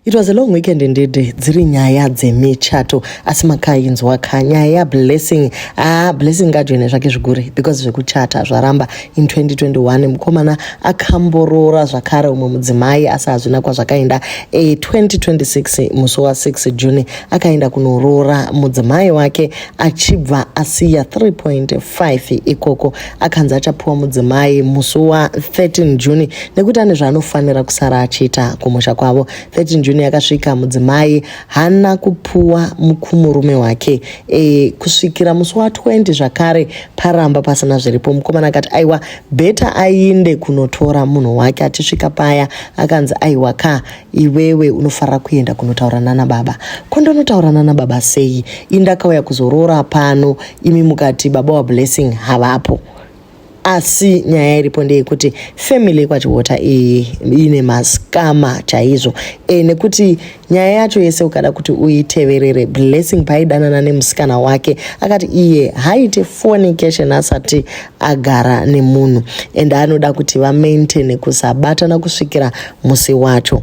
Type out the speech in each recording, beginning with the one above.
It was a long weekend indeed, dziri nyaya dzemichato asi makainzwa ka nyaya yaBlessing. Ah, Blessing ngajoine zvake zvigure because zvekuchata zvaramba. In 2021 mukomana akamboroora zvakare umwe mudzimai asi hazvina kwazvakaenda. 2026 musi wa6 June akaenda kunoroora mudzimai wake achibva asiya 3.5 ikoko. Akanzi achapiwa mudzimai musi wa13 June nekuti ane zvaanofanira kusara achiita kumusha kwavo. 13 June yakasvika, mudzimai haana kupuwa kumurume wake kusvikira musi wa20 zvakare paramba pasina zviripo. Mukomana akati aiwa, better ainde kunotora munhu wake. Achisvika paya akanzi, "Aiwa ka, iwewe unofanira kuenda kunotaura nana baba." "Kondonotaura nana baba sei? Indakauya kuzoroora pano, imi mukati baba waBlessing havapo." Asi nyaya iripo ndeyekuti family yekwaChihota iyi ine mascammer chaizvo nekuti nyaya yacho yese ukada kuti uiteverere, Blessing paaidanana nemusikana wake akati iye haite fornication asati agara nemunhu and anoda kuti vamaintaine kusabatana kusvikira musi wacho.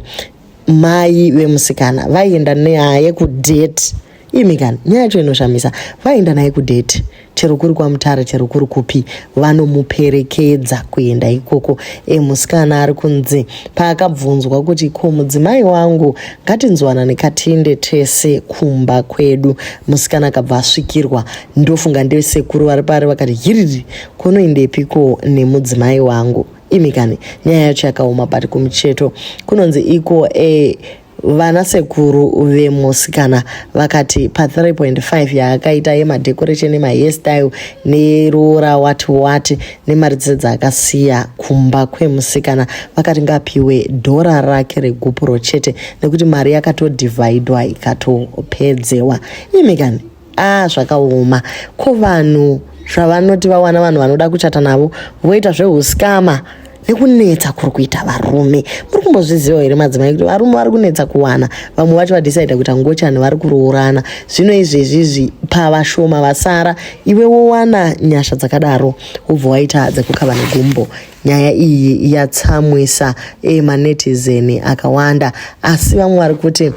Mai vemusikana vaienda naye kudate. Imi kani, nyaya yacho inoshamisa. Vaenda naye kudate, chero kuri kwaMutare, chero kuri kupi, vanomuperekedza kuenda ikoko. Musikana ari kunzi paakabvunzwa kuti, "Ko mudzimai wangu, ngatinzwana nekatinde tese kumba kwedu," musikana akabva asvikirwa, ndofunga ndesekuru vari pari, vakati, "Hiriri, kunoindepiko nemudzimai wangu?" Imi kani, nyaya yacho yakaoma. But kumucheto kunonzi iko vana sekuru vemusikana vakati pa3.5 yaakaita yemadecoration, nemahairstyle, neroora, wati wati, nemari dzese dzaakasiya kumba kwemusikana, vakati ngapiwe dhora rake regupuro chete nekuti mari yakatodhivhaidwa ikatopedzewa. Imi kani, a zvakaoma. Ko vanhu zvavanoti vawana vanhu vanoda kuchata navo voita zveuscammer nekunetsa kuri kuita varume. Muri kumbozviziva here, madzimai, kuti varume vari kunetsa kuwana? Vamwe vacho vadhisaidha kuita ngochani, vari kuroorana. Zvino izvezvizvi pavashoma vasara, iwe wowana nyasha dzakadaro, wobva waita dzekukava negumbo. Nyaya iyi yatsamwisa manetizen akawanda, asi vamwe vari kuti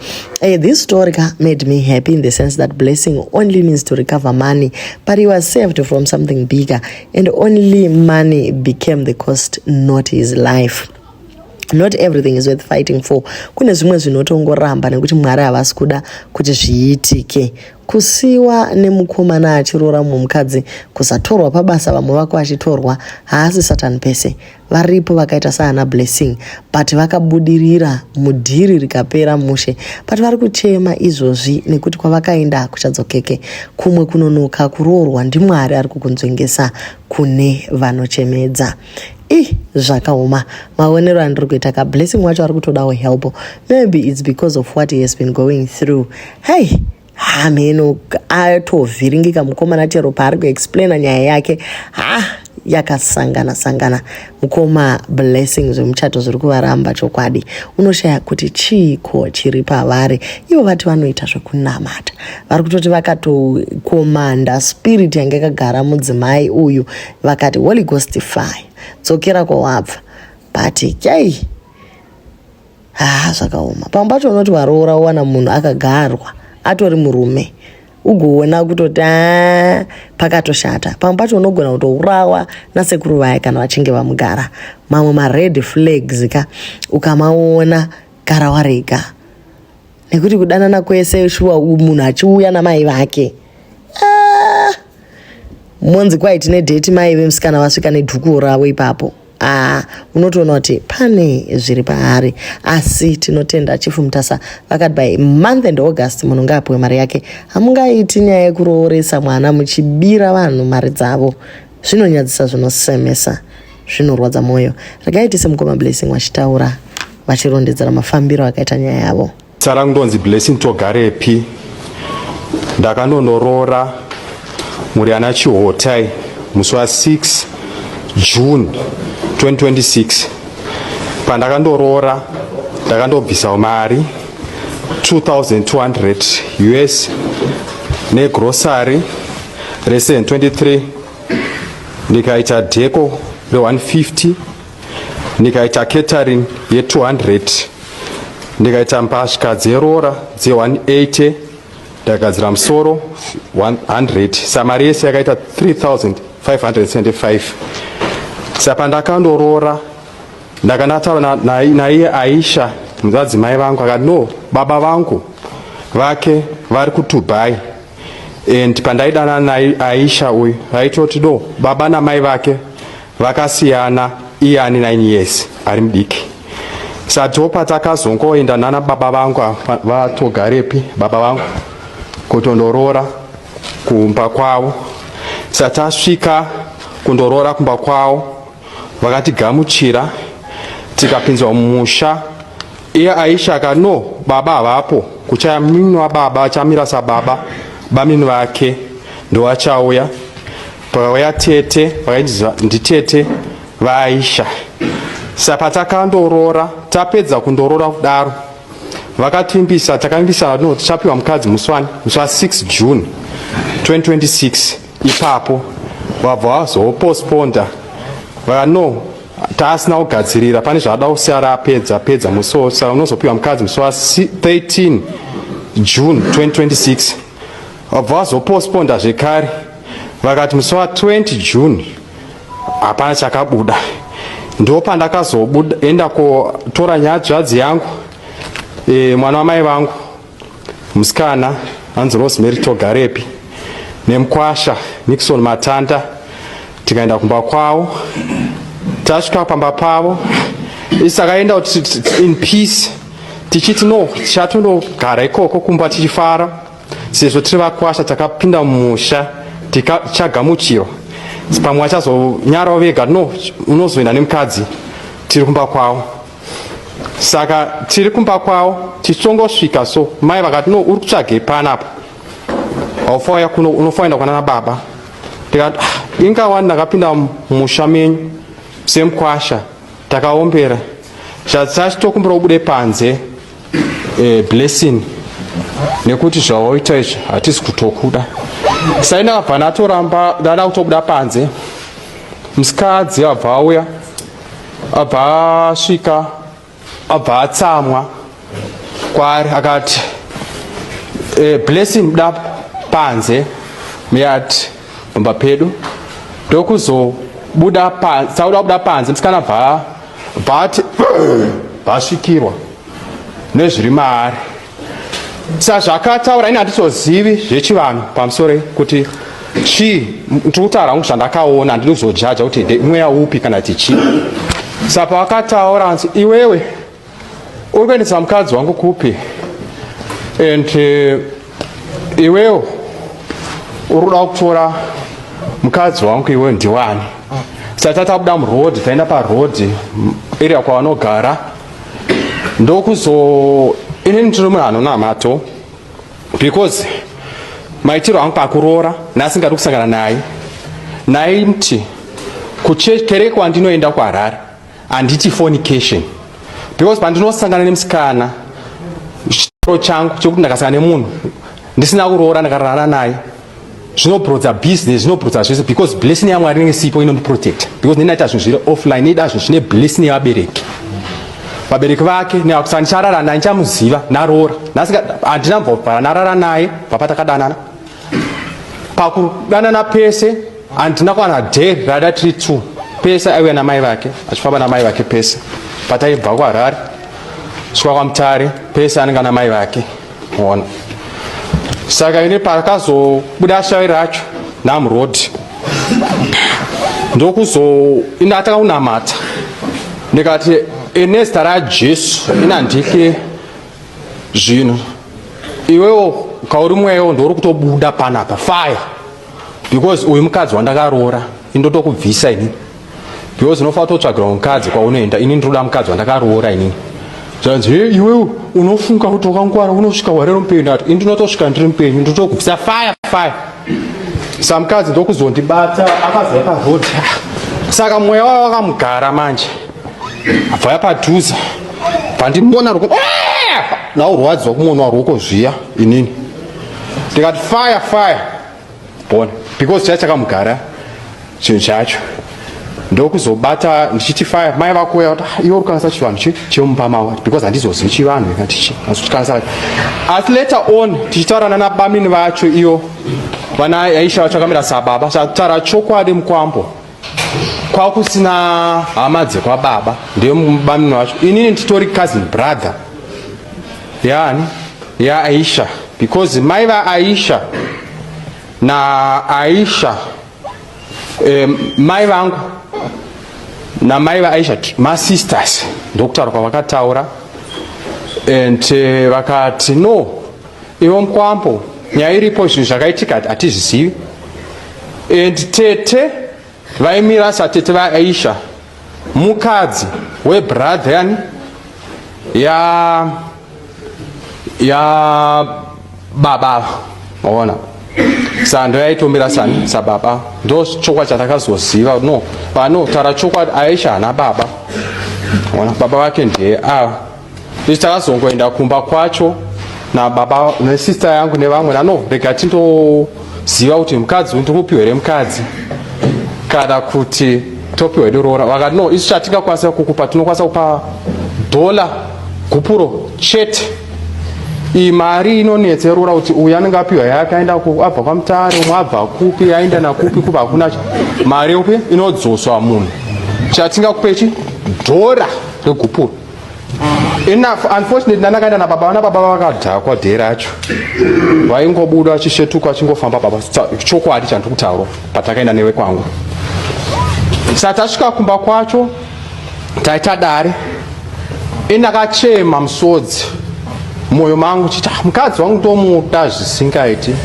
this story ka made me happy in the sense that Blessing only needs to recover money, but he was saved from something bigger and only money became the cost, not his life. Not everything is worth fighting for. Kune zvimwe zvinotongoramba nekuti Mwari havasi kuda kuti zviitike. Kusiwa nemukomana achiroora mumwe mukadzi, kusatorwa pabasa vamwe vako vachitorwa, haasi Satani pese. Varipo vakaita saana Blessing but vakabudirira, mudhiri rikapera mushe, but vari kuchema izvozvi nekuti kwavakaenda kuchadzokeke. Kumwe kunonoka kuroorwa ndiMwari ari kukunzvengesa kune vanochemedza. I zvakaoma. Maonero andiri kuita kaBlessing wacho ari kutodawo help. Maybe it's because of what he has been going through. Hey, hameno, atovhiringika mukomana chero paari kuexplaina nyaya yake. Ha, yakasangana sangana. Mukoma Blessing, zvemuchato zviri kuvaramba chokwadi. Unoshaya kuti chiiko chiri pavari. Ivo vati vanoita zvekunamata, vari kutoti vakatokomanda spirit yange yakagara mudzimai uyu, vakati, "Holy Ghost fire, dzokera kwawabva." But kei, ha, zvakaoma. Pamwe pacho unoti waroora, wana munhu akagarwa atori murume, ugoona kutoti a pakatoshata. Pamwe pacho unogona kutourawa nasekuru vaya kana vachinge vamugara. Mamwe mared flags ka, ukamaona gara warega, nekuti kudanana kwese shuwa munhu achiuya namai vake. Ah, monzi kwai tine date, mai vemusikana vasvika nedhuku ravo ipapo. Ah, unotoona kuti pane zviri paari. Asi tinotenda Chief Mutasa, vakati by month and August munhu ngaapiwe mari yake. Hamungaiti nyaya yekurooresa mwana muchibira vanhu mari dzavo. Zvinonyadzisa, zvinosemesa, zvinorwadza mwoyo. Regai tise mukoma Blessing vachitaura, vachirondedzera mafambiro akaita nyaya yavo. Zita rangu ndonzi Blessing Togarepi. Ndakanonoroora mhuri yana Chihotai musi wa6 June 2026. Pandakandoroora ndakandobvisawo mari 2200 US negrocery re723, ndikaita decor re150, ndikaita catering ye200. Ndikaita mbatya dzeroora dze180, ndakagadzira musoro 100. Sa mari yese yakaita 3575. Sa pandakandoroora, ndakanataura naiye Aisha, mudzimai vangu, akati, "No, baba vangu vake vari kuDubai." And pandaidana naAisha uyu, vaitoti do baba namai vake vakasiyana iye ane 9 years, ari mudiki. Satiwo patakazongoenda nana baba vangu vatogarepi, baba vangu kutondoroora kumba kwavo. Satasvika kundoroora kumba kwavo, vakatigamuchira, tikapinzwa mumusha. Iye Aisha akati, "No, baba havapo, kuchaya mumini wababa achamira sababa, bamini vake ndovachauya." Pakauya tete, vakaiti nditete vaAisha. Sa patakandoroora, tapedza kundoroora kudaro, vakatimbisa, takavimbisana, no, tichapiwa mukadzi musi wani, musi wa6 June 2026. Ipapo vabva vazopostponda, vaka, "No, taasina kugadzirira, pane zvaada kusara apedza pedza musi wo, saka unozopiwa mukadzi musi wa13 June 2026." Vabva vazopostponda zvekare, vakati musi wa20 June. Hapana chakabuda. Ndo pandakazobuda enda kotora nyadzvadzi yangu, mwana wamai vangu musikana, anzi Rosemary Togarepi, nemukwasha Nixon Matanda. Tikaenda kumba kwavo. Tasvika pamba pavo, takaenda kuti in peace, tichiti, no, tichatondogara ikoko kumba tichifara sezvo tiri vakwasha. Takapinda mumusha, tichagamuchirwa, pamwe vachazonyarawo vega, no, unozoenda nemukadzi. Tiri kumba kwavo, saka tiri kumba kwavo, tichitongosvika so, mai vakati, "No, uri kutsvagei panapa? Haufauya kuno, unofanira kwana nababa." Ndikati, "Ah, ingawani ndakapinda mumusha menyu semukwasha, takaombera, zvatachitokumbira ubude panze, Blessing, nekuti zvawaita izvi hatisi kutokuda." Sai ndakabva ndatoramba, ndada kutobuda panze. Musikadzi abva auya, abva asvika, abva atsamwa kwaari, akati, "Blessing, buda panze muyati pamba pedu." Ndokuzobuda panze, sauda kubuda panze, musikana bva bvati bvasvikirwa nezviri maari. Sazvakataura, ini handitozivi zvechivanhu pamusoro kuti chii. Ndiri kutaura hangu zvandakaona, handidi kuzojaja kuti mweya upi kana kuti chii. Saka pavakataura, anzi, "Iwewe uri kuendesa mukadzi wangu kupi? And iwewe uri kuda kutora mukadzi wangu, iwewe ndiwani?" Sati tabuda muroad, taenda paroad area kwavanogara. Ndokuzo inini ndiri munhu anonamato, because maitiro angu pakuroora nasingadi kusangana naye, naiti kukereke kwandinoenda kuHarare handiti fornication, because pandinosangana nemusikana, chitoro changu chekuti ndakasangana nemunhu ndisina kuroora, ndakarara naye, zvinobrodza business, zvinobrodza zvese, because blessing yaMwari inenge sipo inondiprotecta, because ndinaita zvinhu zviri offline, nida zvinhu zvine blessing yevabereki, vabereki vake. Saka ndicharara naye, ndichamuziva naroora. Handina mbobvara narara naye bva takadanana. Pakudanana pese handina kuwana day rada tiri two. Pese aiuya namai vake, achifamba namai vake pese pataibva kuHarare svika kwaMutare, pese anenge ana mai vake ona. Saka ini pakazobuda shavi racho namuroad, ndokuzo indatanga kunamata, ndikati, "Nezita raJesu, inandike zvinhu, iwewo kauri mweyo ndouri kutobuda panapa, fire, because uyu mukadzi wandakaroora, indotokubvisa inini, because unofanira kutotsvagira mukadzi kwaunoenda. Ini ndinoda mukadzi wandakaroora inini." Zvanzi, "He, iwewe unofunga kuti wakangwara, unosvika warero mupenyu?" Ati, "Ini ndinotosvika ndiri mupenyu, ndotokubvisa, fire, fire." Samukadzi ndokuzondibata, akazouya paroad. Saka mweya wavo wakamugara manje, abvaya padhuze pandimona ruoko, naurwadziwa kumonwa ruoko zviya. Inini ndikati, "Fire, fire," bona, because chai chakamugara chinhu chacho. Ndokuzobata ndichiti fire mai vako uya kuti ah, iwe uri kukanganisa chivanhu chi chemumba mavo because handizozivi chivanhu ikatichi asi later on tichitaura nana bamini vacho iyo vana Aisha vacho vakamira sababa taura chokwadi mukwambo kwakusina hama dzekwababa ndeyomubamini wacho inini nditori cousin brother yaani yaAisha because mai vaAisha naAisha mai vangu namai vaAisha masisters, ndokutaura kwavakataura. And vakati, "No, iwe mukwambo, nyaya iripo, zvinhu zvakaitika hatizvizivi." And tete vaimira satete vaAisha mukadzi webrother yani ya baba, maona? Saka ndo yaitomira sani sababa. Ndo chokwadi chatakazoziva. No, vanotaura chokwadi, Aisha hana baba, ona baba vake ndeye ava. Isu takazongoenda kumba kwacho nababa nesister yangu nevamwe nano, rega tindoziva kuti mukadzi uyu ndikupiwa here mukadzi kana kuti topiwa hedu roora. Vakati, "No, isu chatingakwanisa kukupa, tinokwanisa kupa dhola gupuro chete. Iyi mari inonetsa yeroora kuti uyu anenge apiwa yake aenda abva kwaMutare, umwe abva kupi, aenda nakupi kupa, hakuna mari upi inodzoswa munhu. Chatingakupe chi dhora regupuro." Enough. Unfortunately ndandakaenda nababa, vana baba vakadhakwa dhee racho, vaingobuda vachisvetuka vachingofamba. Baba, chokwadi chandiri kutaura, patakaenda newe kwangu, saka tasvika kumba kwacho taita dare, indakachema musodzi mwoyo mangu chiti, "Ah, mukadzi wangu ndomuda zvisingaiti,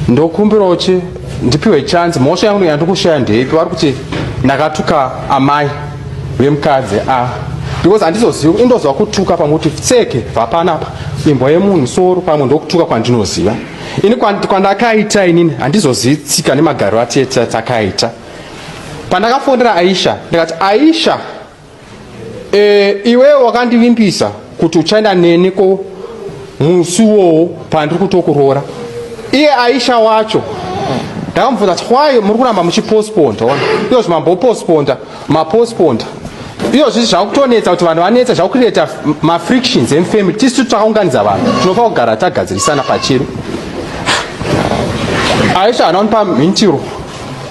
ndokumbirawo chi ndipiwe chance. Mhosva yangu yandikushaya ndeipi? Vari kuti ndakatuka amai vemukadzi a because handizozivi, indoziva kutuka pamwe kuti tseke bva panapa, imbwa yemunhu, soro, pamwe ndokutuka kwandinoziva ini kwandakaita inini. Handizozivi tsika nemagariro atete takaita." Pandakafonera Aisha ndikati, "Aisha, iwewe wakandivimbisa kuti uchaenda neni ko musi uwowo pandiri kutokuroora." Iye Aisha wacho ndakamubvunza kuti, "Why muri kuramba muchipostponda? Ona iyo zvimambopostponda, mapostponda iyo zvisi zvakutonetsa kuti vanhu vanetsa, zvakucreata mafrictions emufamily. Tisu takaunganidza vanhu, tinofanira kugara tagadzirisana pachedu." Aisha haana kunipa mhinduro.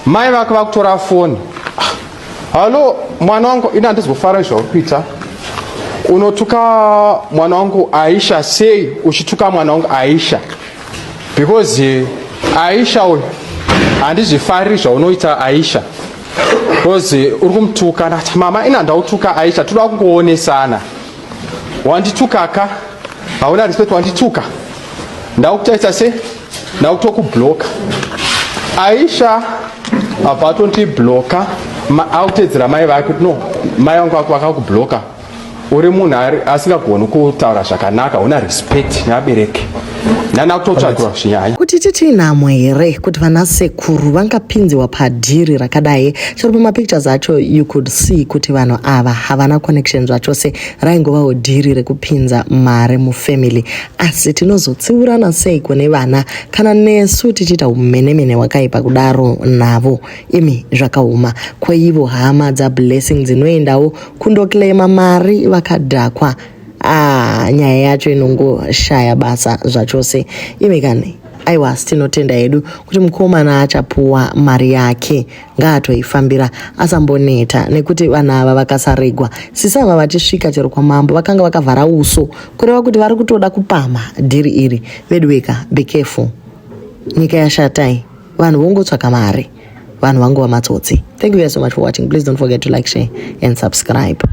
Mai vake vakutora foni, "Hallo mwana wangu, ini handizofara zvauri kuita. Unotuka mwana wangu Aisha sei? Uchituka mwana wangu Aisha because Aisha uyu handizvifariri zvaunoita Aisha because uri kumutuka." Ndati, "Mama, ini handautuka Aisha, toda kungoonesana. Wanditukaka, hauna respect, wandituka, ndakutaisa se ndakutokubloka." Aisha abva atondibloka, akutedzera mai vake kuti, "No, mai vangu vakakubloka. Uri munhu asingagoni kutaura zvakanaka, una respect nevabereki." Ndana kutotsvagirwa zvinyanya. Kuti titi nhamo here kuti vanasekuru vangapinziwa padhiri rakadai? Chero pamapictures acho you could see kuti vanhu ava havana connection zvachose, raingovawo dhiri rekupinza mari mufamily. Asi tinozotsiurana sei kune vana kana nesu tichiita umenemene hwakaipa kudaro navo? Imi, zvakaoma. Kweivo hama dzaBlessing dzinoendawo kundoclaima mari vakadhakwa? Ah, nyaya yacho inongoshaya basa zvachose imi kani. Aiwa, tinotenda hedu kuti mukomana achapuwa mari yake, ngaatoifambira asamboneta, nekuti vanhu ava vakasaregwa. Sisi ava vachisvika chero kwamambo vakanga vakavhara uso, kureva kuti vari kutoda kupama dhiri iri. Veduweka, be careful, nyika yashatai, vanhu vongotsvaka mari, vanhu vangova matsotsi. Thank you very so much for watching. Please don't forget to like, share and subscribe.